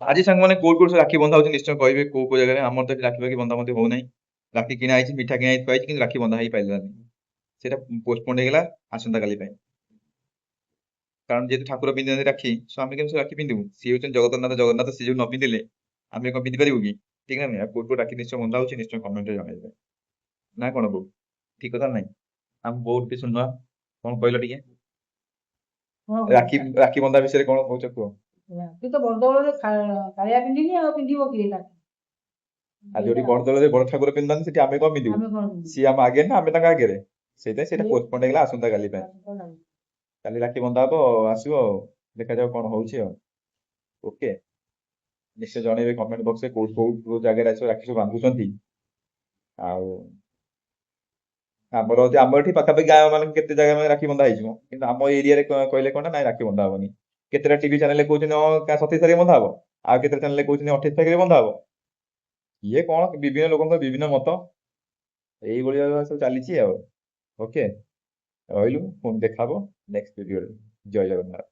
ଆଜି ସାଙ୍ଗମାନେ କୋଉ କୋଉ ରାକ୍ଷୀ ବନ୍ଧା ହଉଛି ନିଶ୍ଚୟ କହିବେ, କୋଉ କୋଉ ଜାଗାରେ। ଆମର ତ ଏଠି ରାକ୍ଷୀ ଫାଖି ବନ୍ଧା ବନ୍ଧି ହଉନାହିଁ। ରାକ୍ଷୀ କିଣା ହେଇଛି, ମିଠା କିଣା ହେଇ ଥୁଆ ହେଇଛି, କିନ୍ତୁ ରାକ୍ଷୀ ବନ୍ଧା ହେଇପାରିଲାନି। ସେଇଟା ପୋଷ୍ଟପୋଣ୍ଡ ହେଇଗଲା ଆସନ୍ତା କାଲି ପାଇଁ। କାରଣ ଯେହେତୁ ଠାକୁର ପିନ୍ଧିନାହାନ୍ତି ରାକ୍ଷୀ, ସୋ ଆମେ କେମିତି ରାକ୍ଷୀ ପିନ୍ଧିବୁ? ସିଏ ହଉଛନ୍ତି ଜଗତନାଥ ଜଗନ୍ନାଥ, ସିଏ ଯୋଉ ନ ପିନ୍ଧିଲେ ଆମେ କଣ ପିନ୍ଧି ପାରିବୁ କି? ଠିକ ନା ନାଇଁ? ଆଉ କୋଉ କୋଉ ରାକ୍ଷୀ ନିଶ୍ଚୟ ବନ୍ଧା ହଉଛି, ନିଶ୍ଚୟ କମେଣ୍ଟରେ ଜଣେଇବେ। ନା କଣ ବୋଉ, ଠିକ କଥା ନାଇଁ? ଆମ ବୋଉ ଟିକେ ଶୁଣୁଆ, କଣ କହିଲ ଟିକେ? ରାକ୍ଷୀ ରାକ୍ଷୀ ବନ୍ଧା ବିଷୟରେ କଣ କହୁଛ କୁହ? ରାକ୍ଷୀ ତ ବଡ଼ଦଉଳରେ କାଳିଆ ପିନ୍ଧିନି, ଆଉ ପିନ୍ଧିବ କିଏ ରାକ୍ଷୀ? ଆଉ ଯୋଉଠି ବଡ଼ଦଉଳରେ ବଡ ଠାକୁର ପିନ୍ଧନ୍ତି, ସେଠି ଆମେ କଣ ପିନ୍ଧିବୁ? ଆମେ କଣ ପିନ୍ଧିବୁ? ସିଏ ଆମ ଆଗରେ ନା ଆମେ ତାଙ୍କ ଆଗରେ? ସେଇଥିପାଇଁ ସେଇଟା ପୋଷ୍ଟପୋଣ୍ଡ ହେଇଗଲା ଆସନ୍ତା କାଲି ପାଇଁ। କାଲି ରାକ୍ଷୀ ବନ୍ଧା ହବ, ଆସିବ ଆଉ, ଦେଖାଯାଉ କଣ ହଉଛି ଆଉ। ଓକେ, ନିଶ୍ଚୟ ଜଣେଇବେ କମେଣ୍ଟ ବକ୍ସରେ କୋଉ କୋଉ କୋଉ ଜାଗାରେ ଆସିବ ରାକ୍ଷୀ ସବୁ ବାନ୍ଧୁଛନ୍ତି। ଆଉ ଆମର ଆମର ଏଠି ପାଖାପାଖି ଗାଁ ମାନଙ୍କୁ କେତେ ଜାଗା ମାନେ ରାକ୍ଷୀ ବନ୍ଧା ହେଇଯିବ, କିନ୍ତୁ ଆମ ଏରିଆରେ କହିଲେ କଣ ନା ନାଇଁ ରାକ୍ଷୀ ବନ୍ଧା ହବନି। କେତେଟା ଟିଭି ଚ୍ୟାନେଲ କହୁଛନ୍ତି ହଁ 27 ତାରିଖ ବନ୍ଧା ହବ, ଆଉ କେତେଟା ଚ୍ୟାନେଲ କହୁଛନ୍ତି 28 ତାରିଖରେ ବନ୍ଧା ହବ। ଇଏ କଣ ବିଭିନ୍ନ ଲୋକଙ୍କ ବିଭିନ୍ନ ମତ, ଏଇଭଳି ଭାବେ ସବୁ ଚାଲିଛି ଆଉ। ଓକେ, ରହିଲୁ, ପୁଣି ଦେଖା ହବ ନେକ୍ସଟ ଭିଡିଓରେ। ଜୟ ଜଗନ୍ନାଥ।